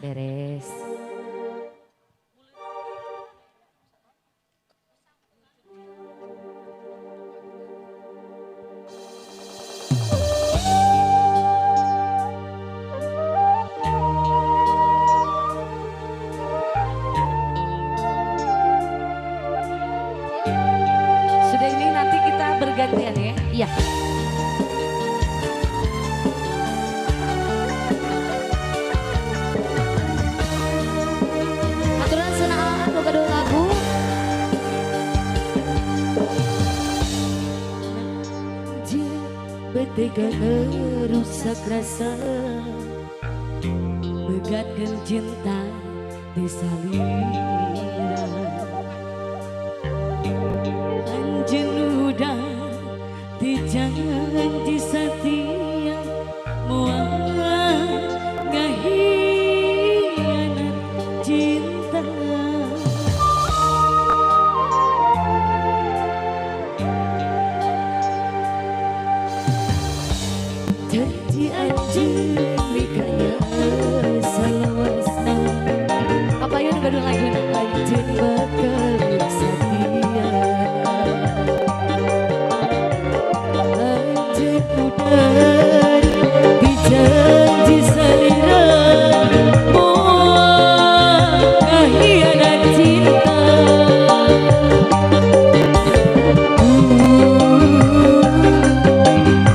Beres. Sudah ini nanti kita bergantian ya. Iya. Aturan senaan boga dua lagu. Betega ngerusak rasa, megatkan cinta di salira. Anjeun udah dijanji setia, moal ngahianat cinta. Janji anjeun mikanya salawasna. Apa yun gaduh lagu anjeun bakal setia. Anjeun udah dijanji salira, moal ngahianat cinta.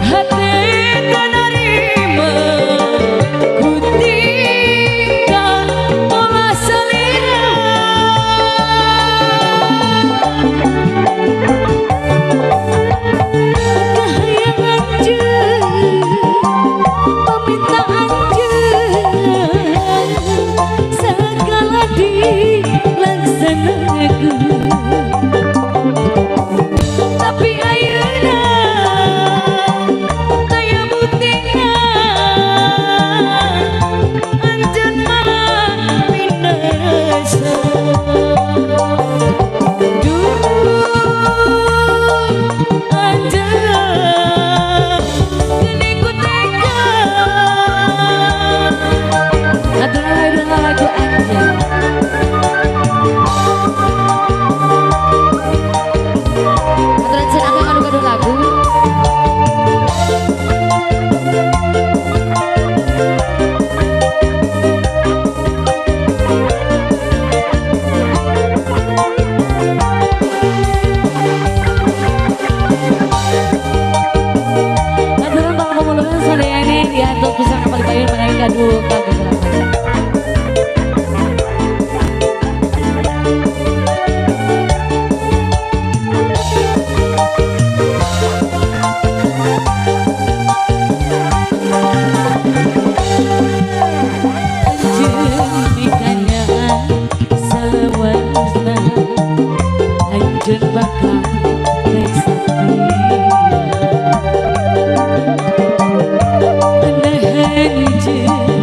Hati tak nerima ku tinggal pola salira. Kahayang anjeun, paminta anjeun, segala dilaksanakeun. Tapi ayeuna taya buktina, anjeun malah pindah rasa. Duh, anjeun geuning ku tega. Aturan dua lagu anjeun. Aturan senang anu gaduh lagu. Aturan para pemulungan sadayana diatur pisan kapal payun menawi gaduh kagelapan. Anjeun mikanya salawasna, anjeun bakal rek satia. Anjeun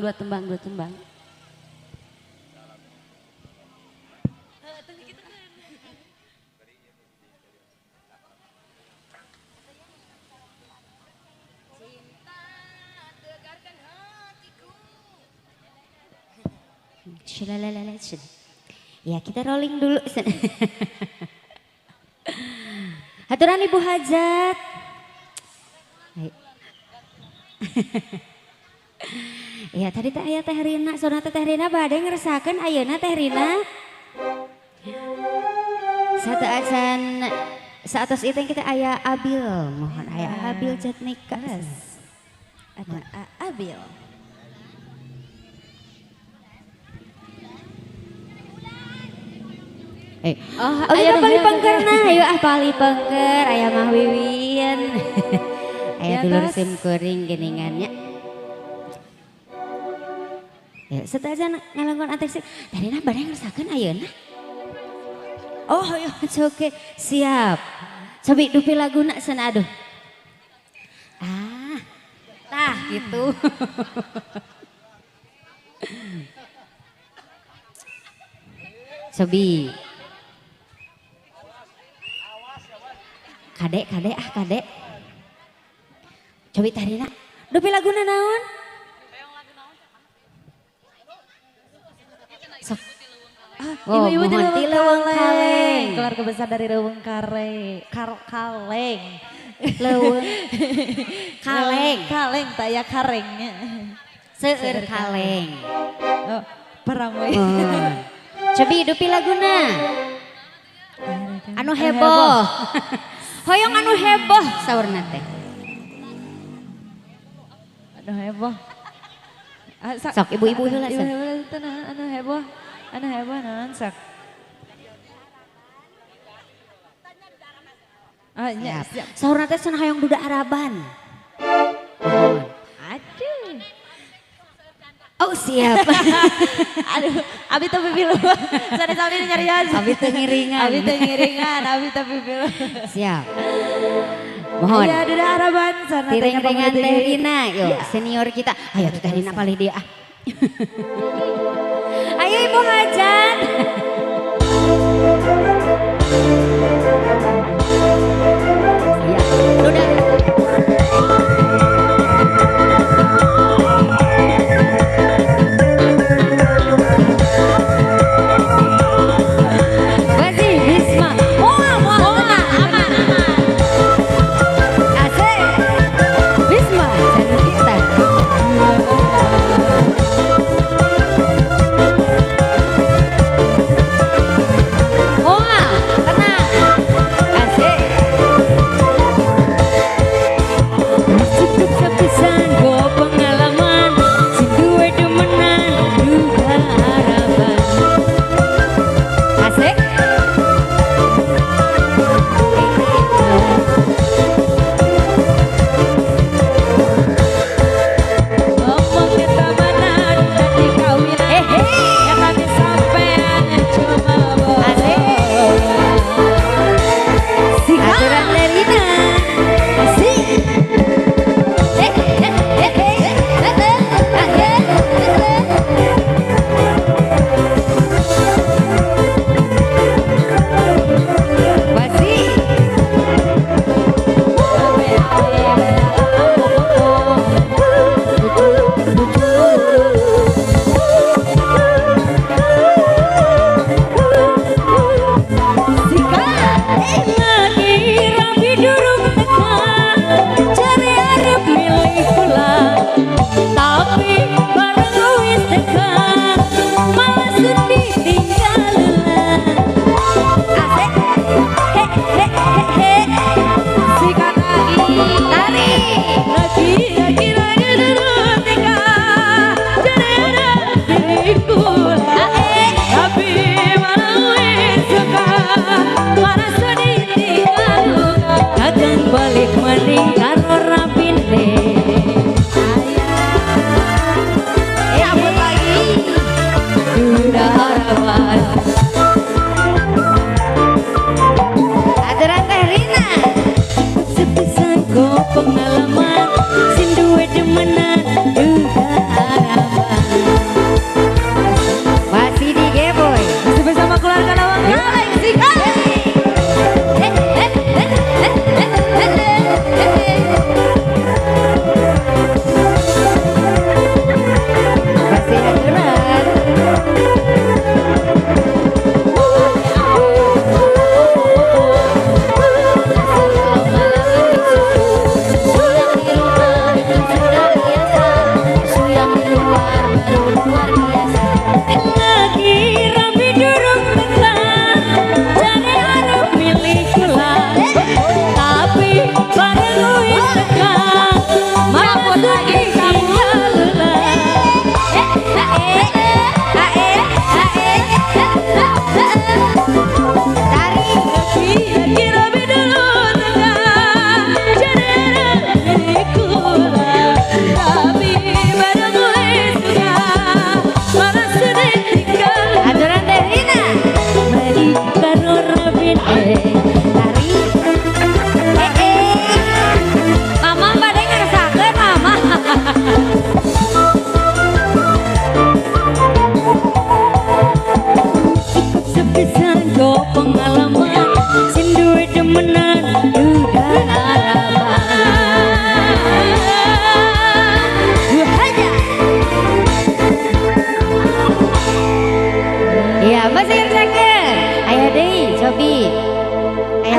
Dua tembang, dua tembang. Ya kita rolling dulu. Aturan Ibu Hajat. Ya tadi teh aya Teh Rina, saurna teh Rina bade ngeresakeun ayeuna Teh Rina. Satu acan saatos itu kita aya Abil, mohon aya Abil Jatnika. Ada Abil. Oh, ayo pali pengker nah, ayo ah pali pengker, aya mah Wiwin. Aya dulur sim kuring geningannya. Ya, setajan ngalangkon ateksi. Tadi nah bade ngeresakeun ayeuna. Oh, ayo oke, siap. Cobi dupi laguna sana aduh. Ah. Tah gitu. Cobi. Kadek, kadek, ah kadek. Cobi tarina. Dupi laguna naon? Sok. Ah, ibu-ibu di Leuweung Kaleng. Keluarga besar dari Leuweung Kaleng. Kaleng. Leuweung Kaleng. Kaleng, tak ya karengnya. Seueur kaleng. Oh, perang we. Oh. Cobi dupi laguna. Anu heboh. Hoyong anu heboh saurna teh. Anu heboh. Sok ibu-ibu heula sok. Ibu-ibu anu heboh. Anu heboh naon sok. Ah nya siap. Saurna teh cenah hoyong duda Araban. Aduh. Oh siap. Aduh, abi teu pipilu. Sane-sane nyarios. Abi teu ngiringan. Abi teu ngiringan, abi teu pipilu. Siap. Mohon. Aya duda Araban sana tiring-ringan Teh Rina, yuk senior kita. Ayo tuh Teh Rina palih dia ah. Ayo Ibu Hajat. Iya, duda.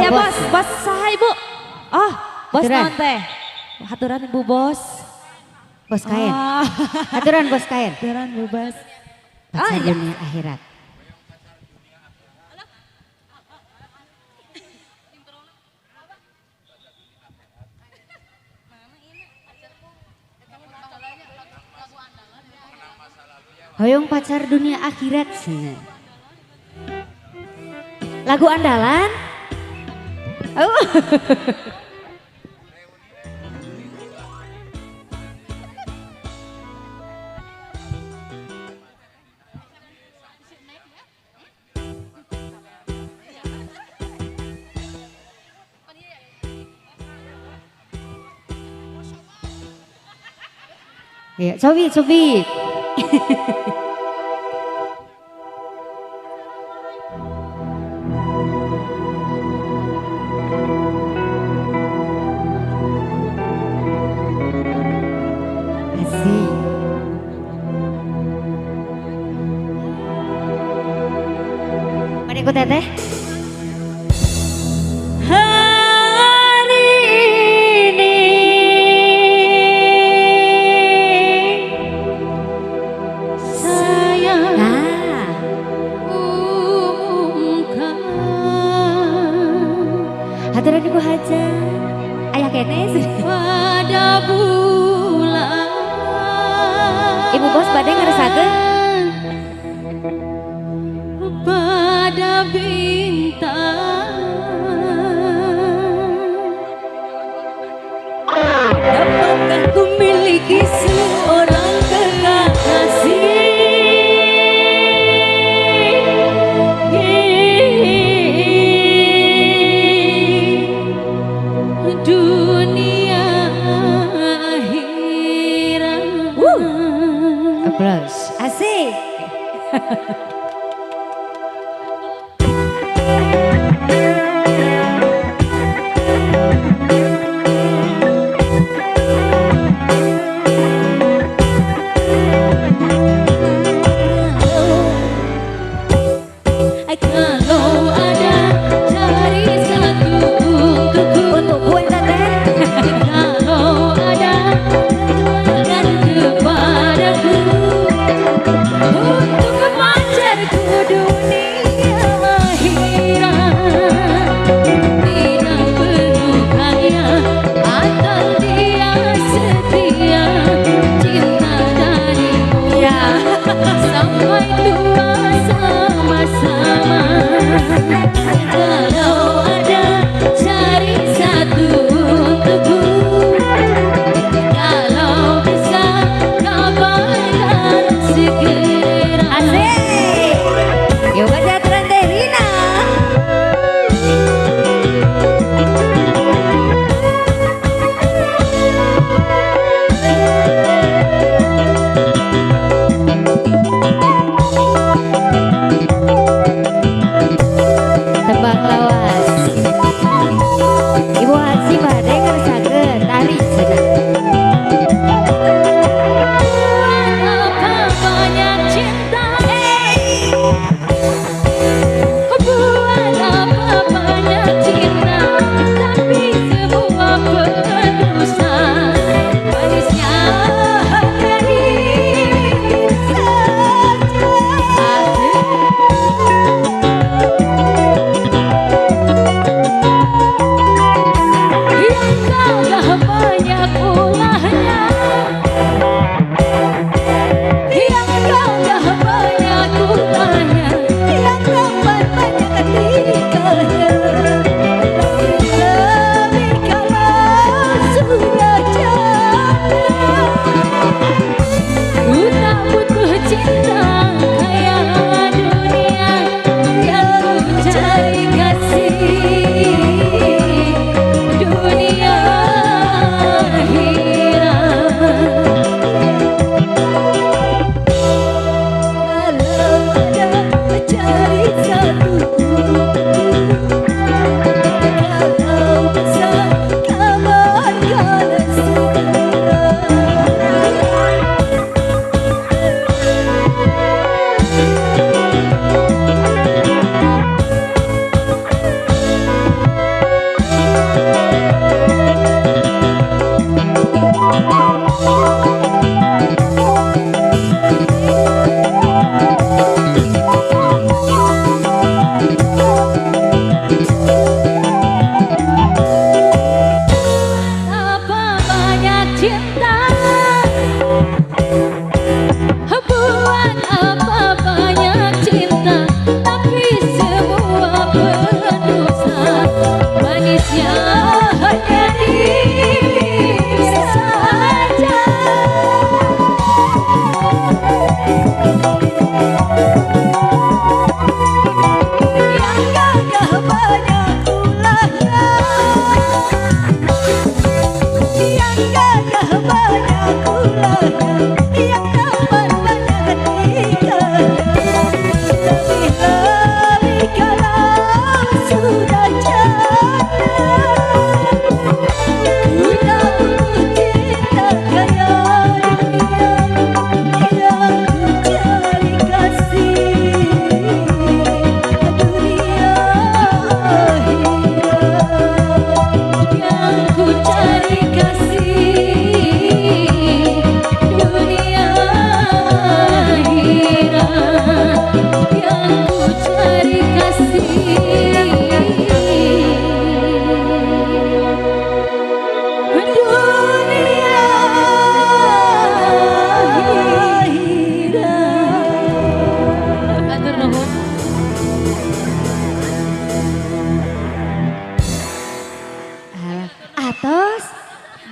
Ya bos. Bos, bos saha Ibu? Oh, bos Haturan. Naon teh? Haturan Ibu bos. Bos kain. Oh. Haturan bos kain. Haturan Bu bos. Pacar Oh, iya. dunia akhirat. Hoyong pacar dunia akhirat. Lagu andalan. Oh. Ya, cobi, cobi. Asik. Mari ikut teteh. Hari ini Saya nah, umumkan haturan Ibu Haja. Ayah kene pada bulan. Ibu bos bade ngeresakeun. Pada bintang. Dapatkah ku miliki seorang kekasih? Dunia akhirat. Applause. Asik. Kalau ada cari satu untukku. Untuk gue teteh. Kalau ada tawarkan kepadaku. Untuk pacar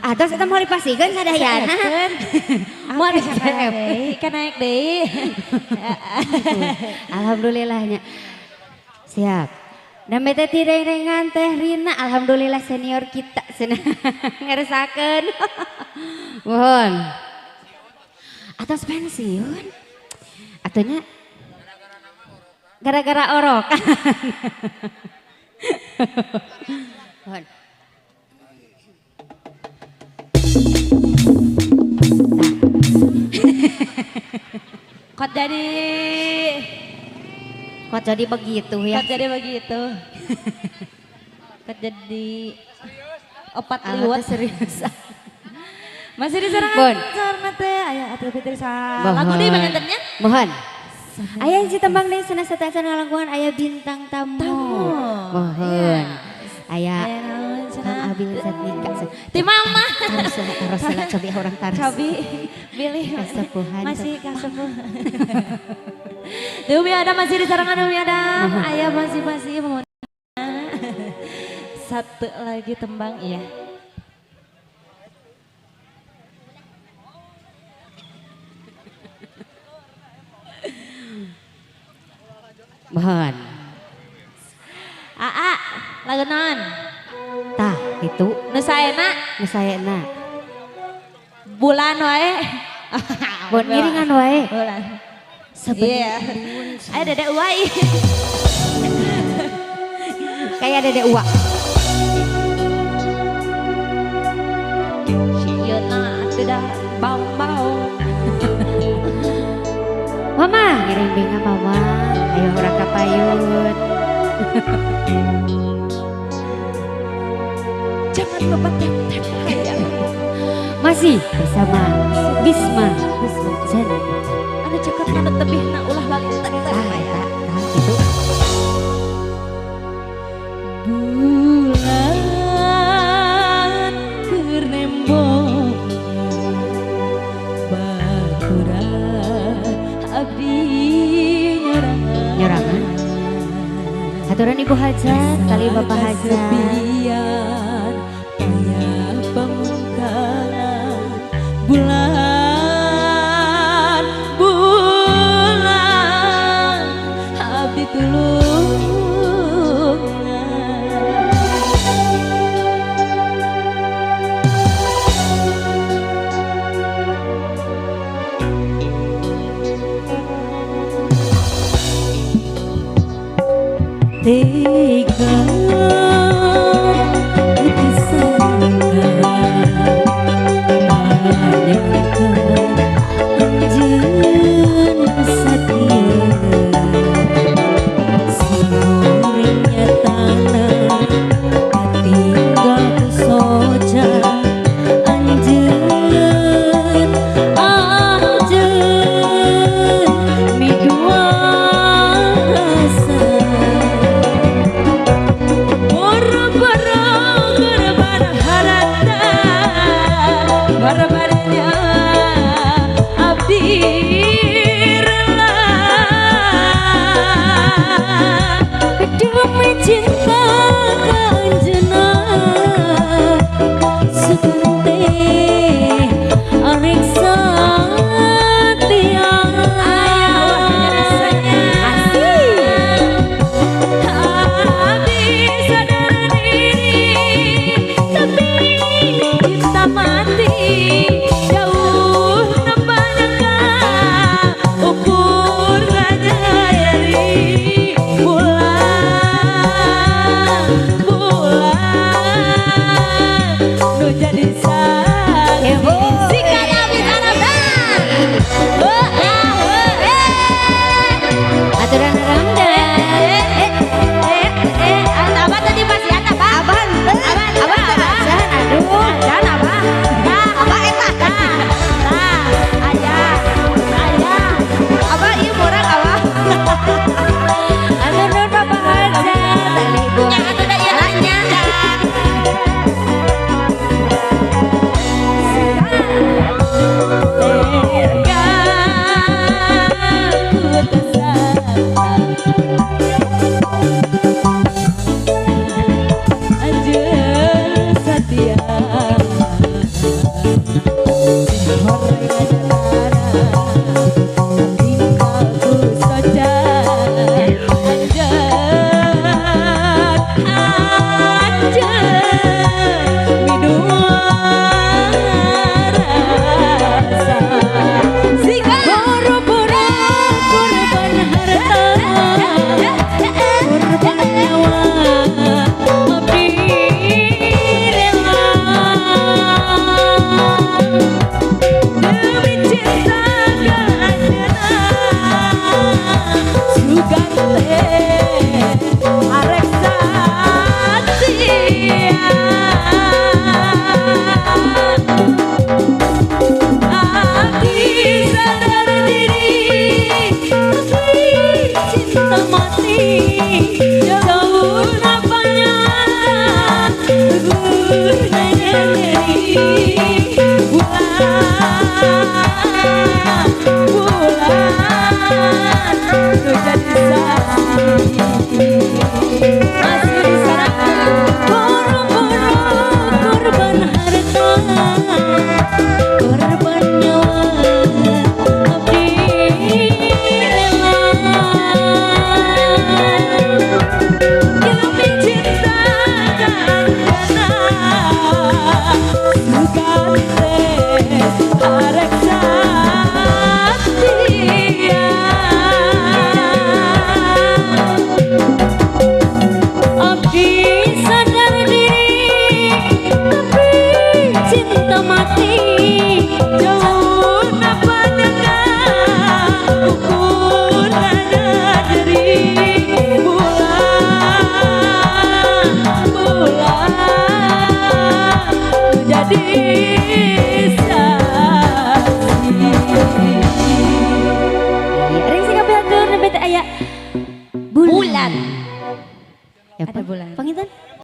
Atos eta moal dipasihkeun sadayana. Moal deui, kan naik deui. Alhamdulillahnya. Siap. Name teh tirengan teh Rina, alhamdulillah senior kita cenah ngeresakeun. Mohon. Atos pensiun. Atunya gara-gara orok. Mohon. Kok jadi begitu ya? Kok jadi begitu? Kok jadi opat liwat serius. Masih di serangan sarana teh aya atuh Fitri sa. Lagu deui pangantennya? Mohon. Aya hiji tembang deui sanes sateuacan ngalangkungan aya bintang tamu. Mohon. Aya Kang Abil Zatnika. Ti mama. Taros lah cobi orang taros. Cobi bilih kasepuhan. Masih kasepuhan. Umi Adam masih di sarangan Umi Adam. Ayah masih mohon. Satu lagi tembang iya. Mohon. Aa, lagu naon? Tah, itu. Nu saena? Nu saena. Bulan wae. Bon ngiringan wae. Bulan. Sebenarnya. Yeah. Ayo Dede Uwa. Kayak Dede Uwa. Sieuna tidak bau-bau. Mama, ngiring binga mama. Ayo urang ka payun. Jangan lupa tap-tap hayang. Masih bersama Bisma Zen. Anu cakep anu tebihna ulah lali teh aya. Tah gitu. Bulan keur nembong batura abdi nyorangan. Nyorangan. Aturan Ibu Hajat kali Bapak Hajat. Bulan